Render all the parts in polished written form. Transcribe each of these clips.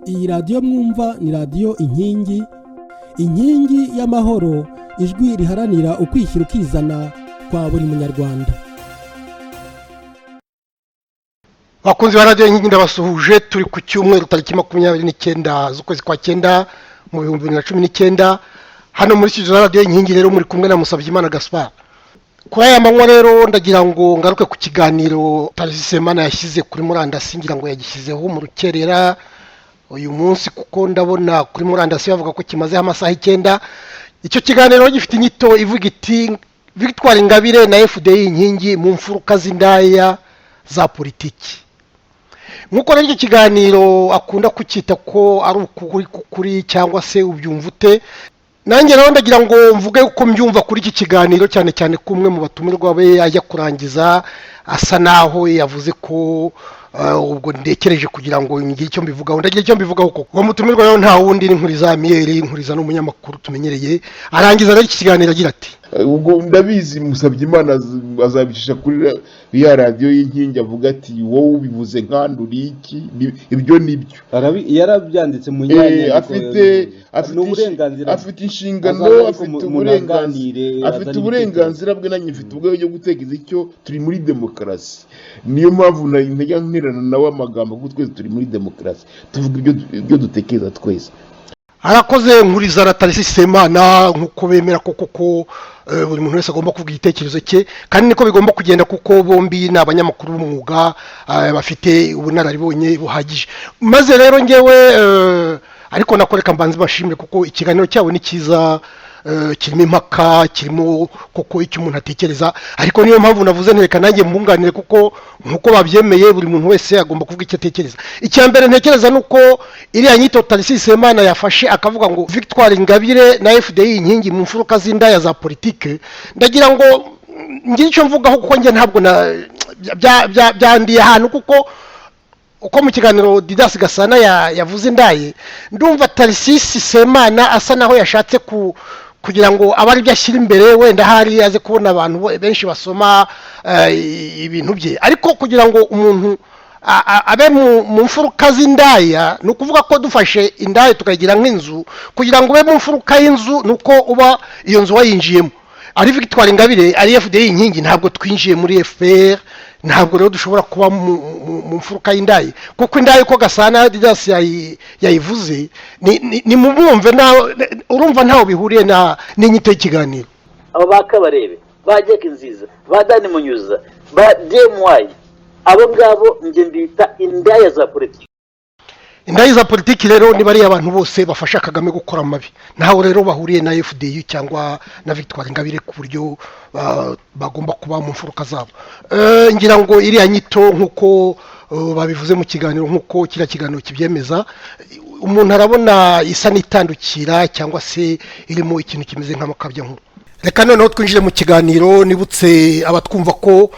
Iyi radiyo mwumva ni Radiyo Inkingi, inkingi y'amahoro, ijwi riharanira ukwishyira ukizana kwa buri Munyarwanda. Bakunzi ba Radiyo Inkingi, ndabasuhuje. Turi ku cyumweru, tariki 29 z'ukwezi kwa cyenda mu 2019, hano muri studio za Radiyo Inkingi. Rero muri kumwe na Musabyimana Gaspard. Kuri aya manywa rero ndagira ngo ngaruke ku kiganiro Tharcisse Semana yashyize kuri murandasi. Ngira ngo yagishyizeho mu rukerera uyu munsi, kuko ndabona kuri murandasi bavuga ko kimazeho amasaha 9. Icyo kiganiro gifite inyito ivuga iti "Victoire Ingabire na FDU Inkingi mu mfuruka z'indaya za politiki". Nk'uko rero icyo kiganiro akunda kucyita ko ari ukuri kuri cyangwa se ubyumva ute, nanjye rero ndagira ngo mvuge uko mbyumva kuri iki kiganiro, cyane cyane ko umwe mu batumirwa be ajya kurangiza asa naho yavuze ko ubwo ndekereje kugira ngo ngire icyo mbivugaho. Ndagira icyo mbivugaho koko. Uwo mutumirwa rero nta wundi, ni Nkuriza Amiyeri. Nkuriza ni umunyamakuru tumenyereye. Arangiza rero iki kiganiro agira ati: Ubwo ndabizi Musabyimana azabicisha kuri ya Radiyo y'Inkingi, avuga ati: "Wowe ubivuze nkanduri iki?" Ibyo ni byo. Yarabyanditse mu nyandiko. Afite uburenganzira. Afite inshingano, afite uburenganzira, afite uburenganzira bwe, nanjye mfite ubwo bwo gutekereza icyo. Turi muri demokarasi, niyo mpamvu ntajya nterana nawe amagambo, kuko twese turi muri demokarasi, tuvuga ibyo dutekereza twese. Arakoze Nkuriza na Tharcisse Semana. Nk'uko bemera ko koko buri muntu wese agomba kuvuga igitekerezo cye, kandi niko bigomba kugenda, kuko bombi ni abanyamakuru b'umwuga bafite ubunararibonye buhagije. Maze rero ngewe ariko nakoreka mbanze bashimire, kuko ikiganiro cyabo ni cyiza, kirimo impaka, kirimo koko icyo umuntu atekereza. Ariko niyo mpamvu navuze ntereka nanjye mbunganire, kuko nk'uko babyemeye buri muntu wese agomba kuvuga icyo atekereza. Icya mbere ntekereza ni uko iriya nyito Tharcisse Semana yafashe, akavuga ngo "Victoire Ingabire na FDU Inkingi mu mfuruka z'indaya za politike", ndagira ngo ngire icyo mvugaho, kuko njye ntabwo byandiye ahantu, kuko uko mu kiganiro Didas Gasana yavuze indaye, ndumva Tharcisse Semana asa naho yashatse kugira ngo abe aribyo ashyira imbere, wenda ahari aze kubona abantu benshi basoma ibintu bye. Ariko kugira ngo umuntu abe mu mfuruka z'indaya, ni ukuvuga ko dufashe indaya tukayigira nk'inzu, kugira ngo ube mu mfuruka y'inzu ni uko uba iyo nzu wayinjiyemo. Ari Victoire Ingabire, ari FDU Inkingi, ntabwo twinjiye muri FPR. Ntabwo rero dushobora kuba mu mfuruka y'indayi, kuko indayi uko Gasana Didas yayivuze ni mu bumve nawe, urumva ntaho bihuriye n'inyito y'ikiganiro. Abo ba Kabarebe, ba Jack Nziza, ba Dani Munyuza, ba DMY, abo ngabo njye mbita indaya za politiki. Indaya za politiki rero niba ari abantu bose bafasha Kagame gukora amabi, ntaho rero bahuriye na FDU cyangwa na Victoire Ingabire ku buryo bagomba kuba mu mfuruka zabo. Ngira ngo iriya nyito, nk'uko babivuze mu kiganiro, nk'uko kiriya kiganiro kibyemeza, umuntu arabona isa n'itandukira cyangwa se irimo ikintu kimeze nk'amakabyankuru. Reka noneho twinjire mu kiganiro. Nibutse abatwumva ko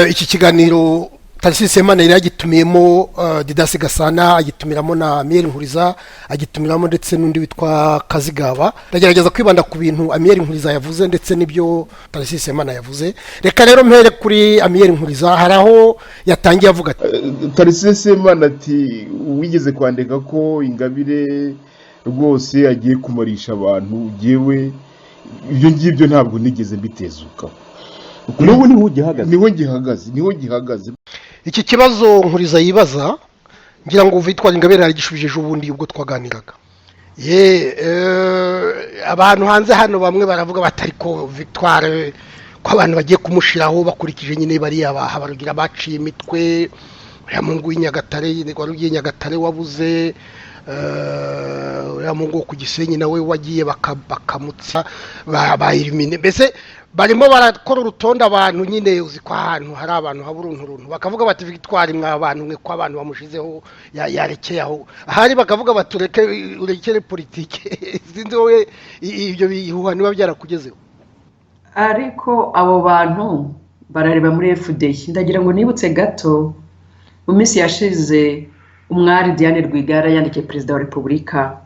iki kiganiro Tharcisse Semana yari yagitumiyemo Didas Gasana, agitumiramo na Amiel Nkuriza, agitumiramo ndetse n'undi witwa Kazigaba. Ndagerageza kwibanda ku bintu Amiel Nkuriza yavuze ndetse n'ibyo Tharcisse Semana yavuze. Reka rero mpere kuri Amiel Nkuriza. Hari aho yatangiye avuga ati: Tharcisse Semana ati: "Wigeze kwandika ko Ingabire rwose agiye kumarisha abantu." Yewe, ibyo ngibyo ntabwo nigeze mbitezukaho. N'ubu niho ugihagaze? Niho gihagaze, niho gihagaze. Iki kibazo Nkuriza yibaza, ngira ngo Victoire Ingabire yaragishubije ejo bundi ubwo twaganiraga. Ye abantu hanze hano bamwe baravuga bati: "Ariko Victoire, ko abantu bagiye kumushiraho bakurikije nyine bariya bahabarugira baciye imitwe, uriya mungu w'Inyagatare wari ugiye Nyagatare wabuze, uriya mungu wo ku Gisenyi nawe wagiye bakamutsa bayirimine", mbese barimo barakora urutonde. Abantu nyine uzi ko ahantu hari abantu haba uruntu runtu, bakavuga bati: "Victoire, mwa bantu mwe, ko abantu bamushizeho yarekeye aho?" Ahari bakavuga bati: "Ureke, urekere politike." Sinzi wowe ibyo bihuha niba byarakugezeho. Ariko abo bantu barareba muri FDU. Ndagira ngo nibutse gato, mu minsi yashize umwari Diane Rwigara yandikiye Perezida wa Repubulika,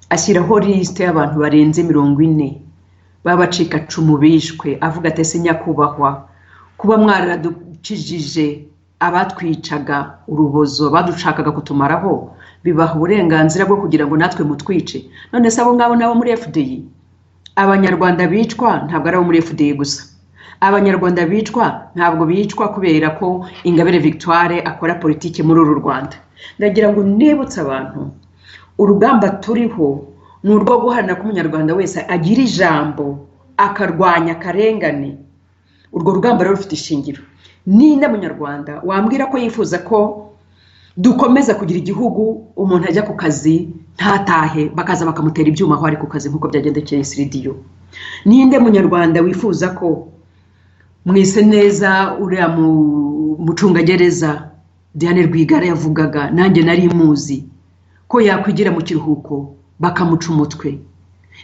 ashyiraho lisite y'abantu barenze 40 b'abacikacumu bishwe, avuga ati: "Ese nyakubahwa, kuba mwaradukijije abatwicaga urubozo, badushakaga kutumaraho." Bibaha uburenganzira bwo kugira ngo natwe mutwice? None se abo ngabo nabo muri FDI? Abanyarwanda bicwa ntabwo ari abo muri FDI gusa. Abanyarwanda bicwa ntabwo bicwa kubera ko Ingabire Victoire akora politiki muri uru Rwanda. Ndagira ngo nibutse abantu, urugamba turiho ni urwo guharanira ko umunyarwanda wese agira ijambo, akarwanya akarengane. Urwo rugamba rero rufite ishingiro. Ninde munyarwanda wambwira ko yifuza ko dukomeza kugira igihugu umuntu ajya ku kazi ntatahe, bakaza bakamutera ibyuma aho ari ku kazi nk'uko byagendekeye Siridiyo? Ninde munyarwanda wifuza ko mwise neza uriya mucungagereza Diane Rwigara yavugaga, nanjye nari muzi, ko yakwigira mu kiruhuko bakamuca umutwe?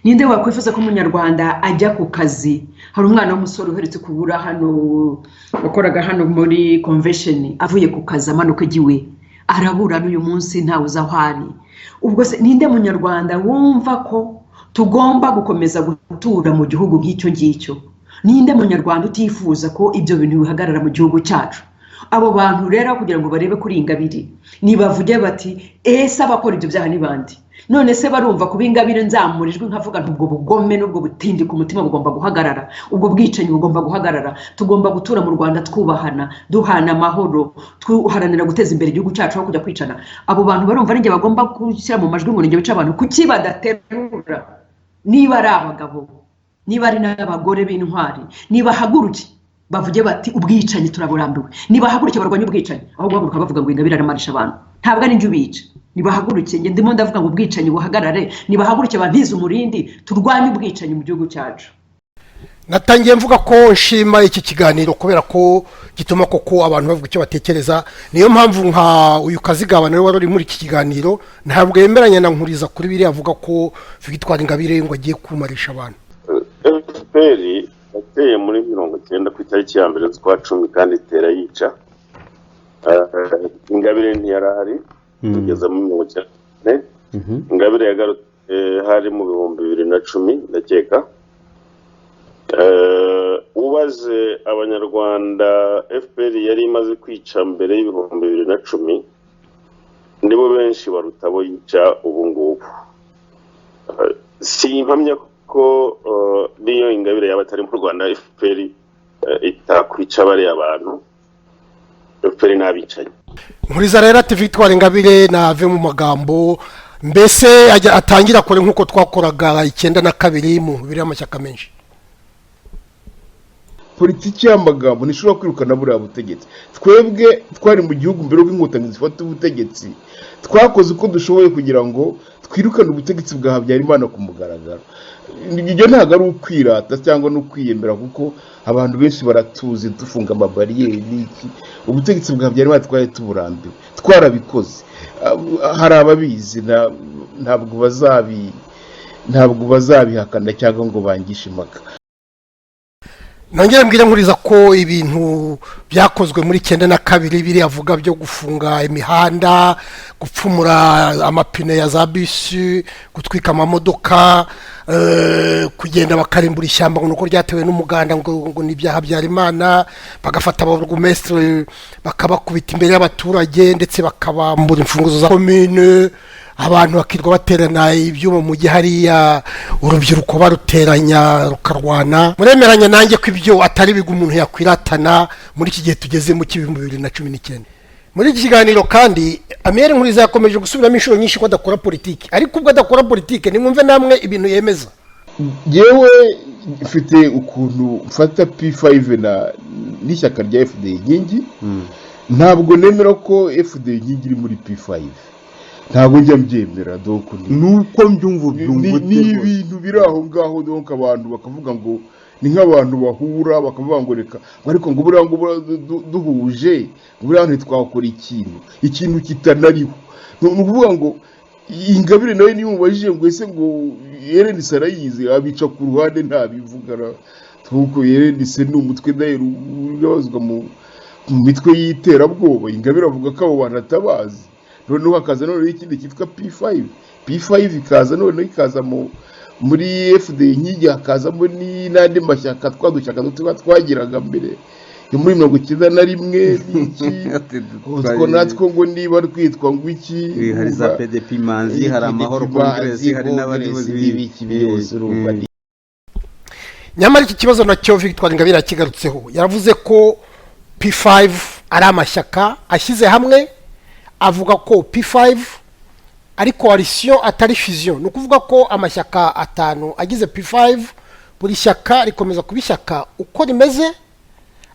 Ninde wakwifuza ko umunyarwanda ajya ku kazi? Hari umwana w'umusore uherutse kubura hano, wakoraga hano muri convention, avuye ku kazi amanuka igiwe, arabura n'uyu munsi ntawe uzi aho ari. Ubwo se ninde munyarwanda wumva ko tugomba gukomeza gutura mu gihugu nk'icyo ngicyo? Ninde munyarwanda utifuza ko ibyo bintu bihagarara mu gihugu cyacu? Abo bantu rero kugira ngo barebe kuri Ingabire, nibavuge bati ese abakora ibyo byaha ni bande? None se barumva kuba Ingabire nzamura ijwi nkavuga nti ubwo bugome n'ubwo butindi ku mutima bugomba guhagarara, ubwo bwicanyi bugomba guhagarara, tugomba gutura mu Rwanda twubahana, duhana amahoro, duharanira guteza imbere igihugu cyacu aho kujya kwicana. Abo bantu barumva ari njye bagomba gushyira mu majwi ngo ni njye wica abantu? Kuki badaterura? Niba ari abagabo, niba ari n'abagore b'intwari, nibahaguruke bavuge bati ubwicanyi turaburambiwe, nibahaguruke barwanye ubwicanyi, aho guhaguruka bavuga ngo Ingabire aramarisha abantu. Ntabwo ari njye ubica. Nibahaguruke, njye ndimo ndavuga ngo ubwicanyi buhagarare, nibahaguruke bantize umurindi, turwanye ubwicanyi mu gihugu cyacu. Natangiye mvuga ko nshima iki kiganiro kubera ko gituma koko abantu bavuga icyo batekereza. Niyo mpamvu nka uyu Kazigaba nawe wari uri muri iki kiganiro ntabwo yemeranya na Nkuriza kuri biriya avuga ko Victoire Ingabire ngo agiye kumarisha abantu. FPR yateye muri 90 ku itariki ya 1 z'ukwa 10 kandi itera yica. Ingabire ntiyarahari kugeza muri 94. Ingabire yagarutse hari mu 2010 ndakeka. Ubaze abanyarwanda FPR yari imaze kwica mbere y'2010, nibo benshi baruta abo yica ubu ngubu. Si impamya ko niyo Ingabire yaba atari mu Rwanda FPR itakwica bariya bantu. FPR n'abicanyi. Nkuriza rero ati Victoire Ingabire nave mu magambo, mbese atangira kure nk'uko twakoraga 92 mu bibiri y'amashyaka menshi. Politiki y'amagambo ntishobora kwirukana buriya butegetsi. Twebwe twari mu gihugu mbere y'uko inkotanyi zifata ubutegetsi, twakoze uko dushoboye kugira ngo twirukane ubutegetsi bwa Habyarimana ku mugaragaro. Ibyo ntabwo ari ukwirata cyangwa no kwiyemera, kuko abantu benshi baratuzi dufunga amabariyeri n'iki. Ubutegetsi bwa Habyarimana twari tuburambiwe, twarabikoze. Hari ababizi, ntabwo bazabihakana cyangwa ngo bangishe impaka. Nongere mbwire Nkuriza ko ibintu byakozwe muri 92 biriya avuga byo gufunga imihanda, gupfumura amapine ya za bisi, gutwika amamodoka, kugenda bakarimbura ishyamba ngo nuko ryatewe n'umuganda, ngo ni ibya Habyarimana, bagafata ababurugumesitiri bakabakubita imbere y'abaturage ndetse bakabambura imfunguzo za komine, abantu bakirwa baterana ibyuma mu gihe hariya urubyiruko baruteranya rukarwana. Muremeranya nanjye ko ibyo atari bigwa umuntu yakwiratana muri iki gihe tugezemo cy'ibihumbi 2019. Muri iki kiganiro kandi Amiel Nkuriza yakomeje gusubiramo inshuro nyinshi ko adakora politiki, ariko ubwo adakora politiki nimwumve namwe ibintu yemeza. Yewe mfite ukuntu mfata P5 na n'ishyaka rya FDI Inkingi. Ntabwo nemera ko FDI Inkingi iri muri P5, ntabwo njya mbyemera. Donc nuko mbyumva ni ibintu biri aho ngaho. Donc abantu bakavuga ngo ni nk'abantu bahura bakavuga ngo reka, ariko ngo buriya ngo duhuje buriya ntitwakora ikintu kitanariho. Ni ukuvuga ngo Ingabire nawe niyo umubajije ngo ese ngo RNC arayizi, abica ku ruhande ntabivuga. Kuko RNC ni umutwe urabazwa mu mitwe y'iterabwoba. Ingabire avuga ko abo bantu atabazi. Noneho hakaza noneho ikindi cyitwa P5, P5 ikaza noneho ikaza muri FDI Inkingi, hakazamo n'andi mashyaka twadushyaka tuba twagiraga mbere yo muri 91 n'iki, utwo natwo ngo niba twitwa ngo iki. Hari za PDP Manzi, hari Amahoro Congress, hari n'abandi n'ibiki byose, urumva. Nyamara iki kibazo nacyo Victoire Ingabire yakigarutseho. Yaravuze ko P5 ari amashyaka ashyize hamwe, avuga ko P5 ari coalition atari fusion. Ni ukuvuga ko amashyaka atanu agize P5, buri shyaka rikomeza kuba ishyaka uko rimeze,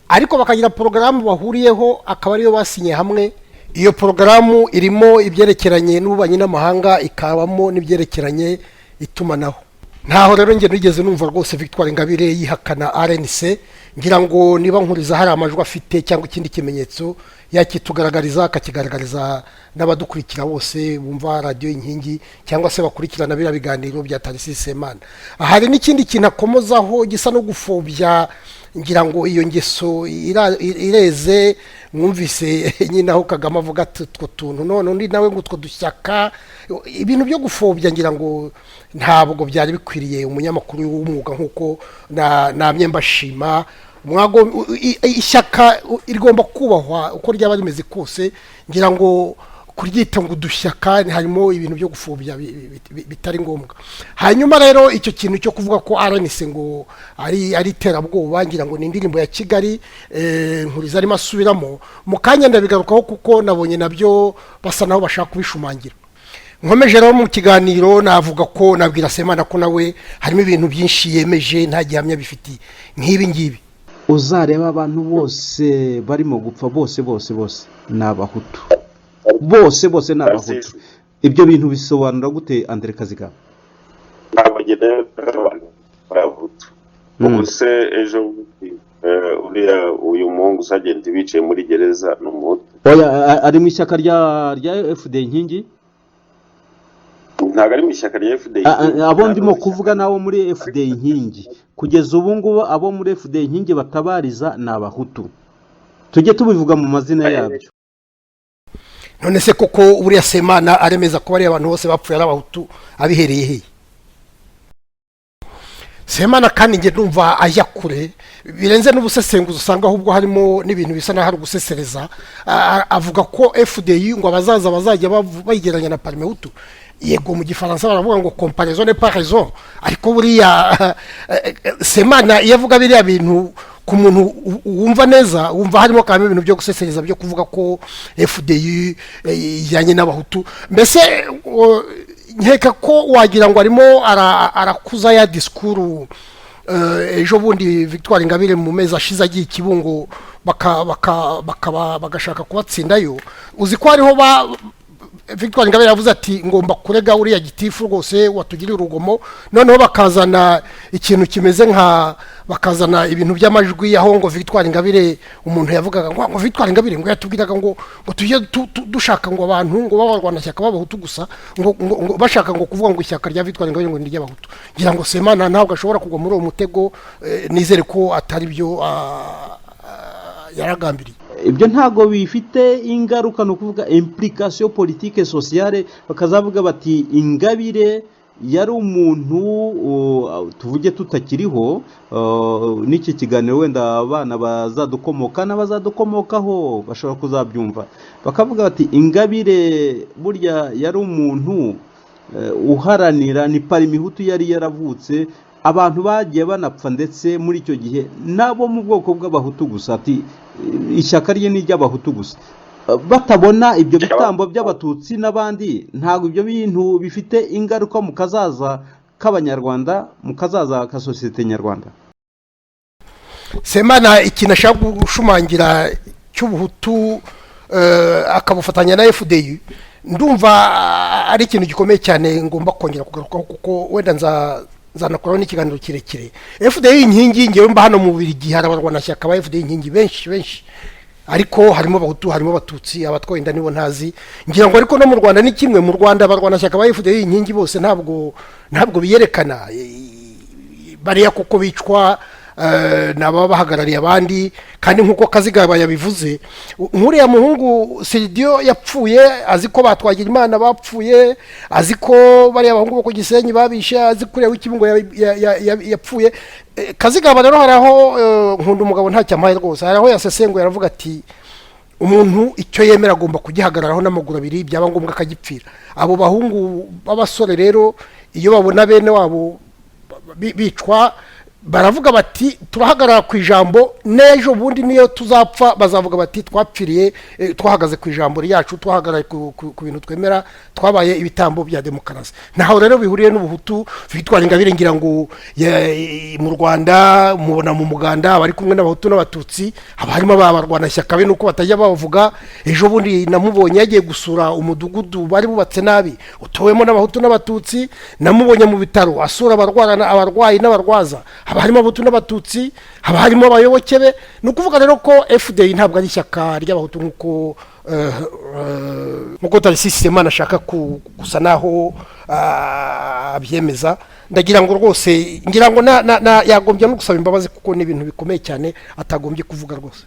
ariko bakagira porogaramu bahuriyeho, akaba ariyo basinye hamwe. Iyo porogaramu irimo ibyerekeranye n'ububanyi n'amahanga, ikabamo n'ibyerekeranye itumanaho. Ntaho rero njye nigeze numva rwose Victoire Ingabire yihakana RNC. Ngira ngo niba Nkuriza hari amajwi afite cyangwa ikindi kimenyetso, yakitugaragariza, akakigaragariza n'abadukurikira bose bumva Radiyo Inkingi cyangwa se bakurikirana biriya biganiro bya Tharcisse Semana. Hari n'ikindi kintu akomozaho gisa no gupfobya. Ngira ngo iyo ngeso ireze. Mwumvise nyine aho Kagame avuga ati utwo tuntu, none undi nawe ngo utwo dushyaka, ibintu byo gupfobya. Ngira ngo ntabwo byari bikwiriye umunyamakuru w'umwuga nk'uko namye mbashima. Ishyaka rigomba kubahwa uko ryaba rimeze kose. Ngira ngo kuryita ngo udushyaka harimo ibintu byo gupfobya bitari ngombwa. Hanyuma rero icyo kintu cyo kuvuga ko RNC ngo ari iterabwoba, ngira ngo ni indirimbo ya Kigali Nkuriza arimo asubiramo. Mu kanya ndabigarukaho, kuko nabonye nabyo basa naho bashaka kubishumangira. Nkomeje rero mu kiganiro, navuga ko nabwira Semana ko nawe harimo ibintu byinshi yemeje nta gihamya bifitiye, nk'ibi ngibi. Uzareba abantu bose barimo gupfa, bose bose bose ni Abahutu, bose bose ni Abahutu. Ibyo bintu bisobanura gute, Andre Kazigaba? Ntabwo ngenewe abantu b'Abahutu. Ubu se ejo bundi, uriya uyu muhungu uzagenda bicaye muri gereza ni Umuhutu? Oya, ari mu ishyaka rya FD Inkingi. Ntabwo ari mu ishyaka rya FDI. Abo ndimo kuvuga nabo muri FD Inkingi, kugeza ubu ngubu abo muri FD Inkingi batabariza ni Abahutu, tujye tubivuga mu mazina yabyo. None se koko buriya Semana aremeza ko bariya abantu bose bapfuye ari Abahutu abihereye hehe? Semana kandi njye ndumva ajya kure birenze n'ubusesenguzi, usanga ahubwo harimo n'ibintu bisa n'aho ari ugusesereza. Avuga ko FDI ngo abazaza bazajya bayigereranya na Parmehutu. Yego, mu Gifaransa baravuga ngo "comparaison n'est pas raison", ariko buriya Semana iyo avuga biriya bintu, ku muntu wumva neza, wumva harimo kandi ibintu byo gusesereza, byo kuvuga ko FDI ijyanye n'Abahutu. Mbese nkeka ko wagira ngo arimo arakuza ya disikuru ejo bundi Victoire Ingabire mu mezi ashize agiye i Kibungo, bagashaka kubatsindayo. Uzi ko hariho ba Victoire Ingabire yavuze ati ngomba kurega uriya gitifu rwose watugiriye urugomo, noneho bakazana ikintu kimeze nka, bakazana ibintu by'amajwi, aho ngo Victoire Ingabire, umuntu yavugaga ngo Victoire Ingabire ngo yatubwiraga ngo tujye dushaka ngo abantu ngo b'abarwanashyaka b'Abahutu gusa, ngo bashaka ngo kuvuga ngo ishyaka rya Victoire Ingabire ngo ni iry'Abahutu. Ngira ngo Semana ntabwo ashobora kugwa muri uwo mutego. Nizere ko atari byo yaragambiriye. Ibyo ntabwo bifite ingaruka, ni ukuvuga implication politique sociale, bakazavuga bati Ingabire yari umuntu tuvuge tutakiriho, n'iki kiganiro wenda abana bazadukomoka n'abazadukomokaho bashobora kuzabyumva, bakavuga bati Ingabire burya yari umuntu uharanira ni Parmehutu, yari yaravutse, abantu bagiye banapfa ndetse muri icyo gihe nabo mu bwoko bw'Abahutu gusa, ati ishyaka rye ni iry'Abahutu gusa, batabona ibyo bitambo by'Abatutsi n'abandi. Ntabwo ibyo bintu bifite ingaruka mu kazaza k'Abanyarwanda, mu kazaza ka sosiyete nyarwanda? Semana ikintu ashaka gushumangira cy'ubuhutu akabufatanya na FDU, ndumva ari ikintu gikomeye cyane ngomba kongera kugarukaho, kuko wenda nzanakoraho n'ikiganiro kirekire. FDU Inkingi, ngewe mba hano mu Bubiligi, hari abarwanashyaka ba FDU Inkingi benshi benshi, ariko harimo Abahutu, harimo Abatutsi, Abatwa wenda nibo ntazi. Ngira ngo ariko no mu Rwanda ni kimwe. Mu Rwanda abarwanashyaka ba FDU Inkingi bose ntabwo biyerekana. Bariya kuko bicwa. ni ababa bahagarariye abandi. Kandi nk'uko Kazigaba yabivuze, nk'uriya muhungu Siridiyo yapfuye azi ko batwagira Imana bapfuye, azi ko bariya bahungu bo ku Gisenyi babishe, azi ko uriya w'Ikibungo yapfuye. Kazigaba rero hari aho, nkunda umugabo ntacyo ampaye rwose, hari aho yasesenguye aravuga ati umuntu icyo yemera agomba kugihagararaho n'amaguru abiri, byaba ngombwa akagipfira. Abo bahungu b'abasore rero iyo babona bene wabo bicwa, baravuga bati turahagarara ku ijambo, n'ejo bundi niyo tuzapfa bazavuga bati twapfiriye, twahagaze ku ijambo ryacu, twahagaraye ku bintu twemera, twabaye ibitambo bya demokarasi. Ntaho rero bihuriye n'ubuhutu. Victoire Ingabire ngira ngo mu Rwanda mubona mu muganda abari kumwe n'abahutu n'abatutsi, haba harimo abarwanashyaka be nuko batajya bavuga. Ejo bundi namubonye yagiye gusura umudugudu bari bubatse nabi utuwemo n'abahutu n'abatutsi, namubonye mu bitaro asura abarwayi n'abarwaza, haba harimo abahutu n'abatutsi, haba harimo abayoboke be. Ni ukuvuga rero ko FDI ntabwo ari ishyaka ry'abahutu nk'uko Tharcisse Semana ashaka gusa naho abyemeza. Ndagira ngo rwose, ngira ngo yagombye no gusaba imbabazi, kuko ni ibintu bikomeye cyane atagombye kuvuga rwose.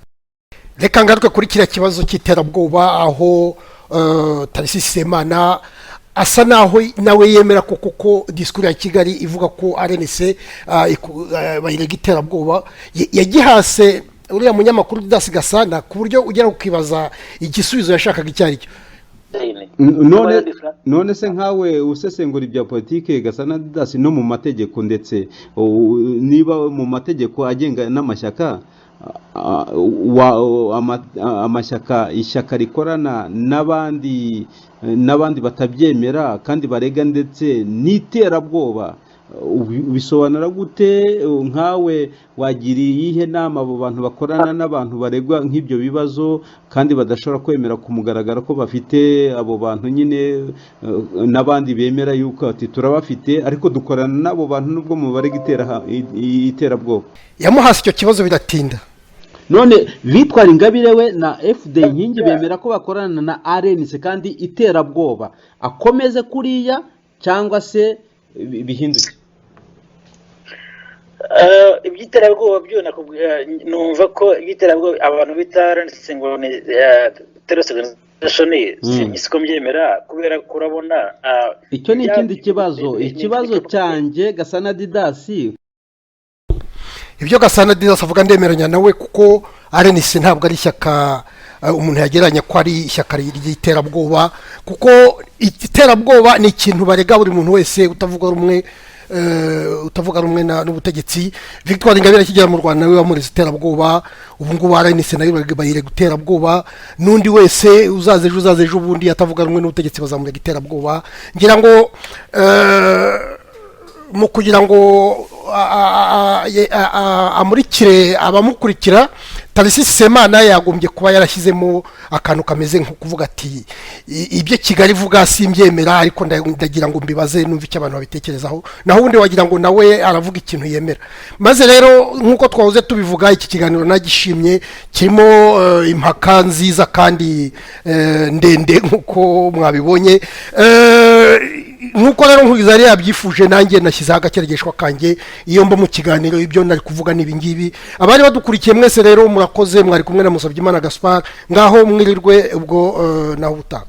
Reka ngaruke kuri kiriya kibazo cy'iterabwoba, aho Tharcisse Semana asa naho nawe yemera ko koko disikuru ya Kigali ivuga ko RNC bayirega iterabwoba. Yagihase uriya munyamakuru Didasi Gasana, ku buryo ugera ukibaza igisubizo yashakaga icyo ari cyo. None se nkawe usesengura ibya politike, Gasana Didasi, no mu mategeko, ndetse niba mu mategeko agenga n'amashyaka, amashyaka, ishyaka rikorana n'abandi batabyemera kandi barega ndetse n'iterabwoba, ubisobanura gute? Nkawe wagira iyihe nama abo bantu bakorana n'abantu baregwa nk'ibyo bibazo kandi badashobora kwemera ku mugaragaro ko bafite abo bantu nyine, n'abandi bemera yuko ati turabafite ariko dukorana n'abo bantu nubwo mubarega iterabwoba? Yamuhase icyo kibazo biratinda. None Victoire Ingabire we na FD Inkingi bemera ko bakorana na RNC kandi iterabwoba, akomeze kuriya cyangwa se bihinduke? Iby'iterabwoba byo numva ko iby'iterabwoba abantu bita RNC ngo ni terrorist organization, siko mbyemera, kubera ko urabona Icyo ni ikindi kibazo. Ikibazo cyanjye, Gasana Didasi, Ibyo Gasana Didasi avuga ndemeranya nawe, kuko RNC ntabwo ari ishyaka umuntu yagereranya ko ari ishyaka ry'iterabwoba, kuko iterabwoba ni ikintu barega buri muntu wese utavuga rumwe n'ubutegetsi. Victoire Ingabire akigera mu Rwanda nawe bamureze iterabwoba, ubu ngubu RNC nayo bayirega iterabwoba, n'undi wese uzaza ejo, uzaza ejo bundi atavuga rumwe n'ubutegetsi bazamurega iterabwoba. Ngira ngo mu kugira ngo amurikire abamukurikira, Tharcisse Semana yagombye kuba yarashyizemo akantu kameze nko kuvuga ati ibyo Kigali ivuga simbyemera, ariko ndagira ngo mbibaze numve icyo abantu babitekerezaho. Naho ubundi wagira ngo nawe aravuga ikintu yemera. Maze rero nk'uko twahoze tubivuga, iki kiganiro nagishimye, kirimo impaka nziza kandi ndende nk'uko mwabibonye. Nk'uko rero Nkuriza yari yabyifuje, nanjye nashyizeho agakeregeshwa kanjye. Iyo mba mu kiganiro ibyo nari kuvuga ni ibingibi. Abari badukurikiye mwese rero murakoze, mwari kumwe na Musabyimana Gaspard. Ngaho mwirirwe ubwo, naho ubutaha.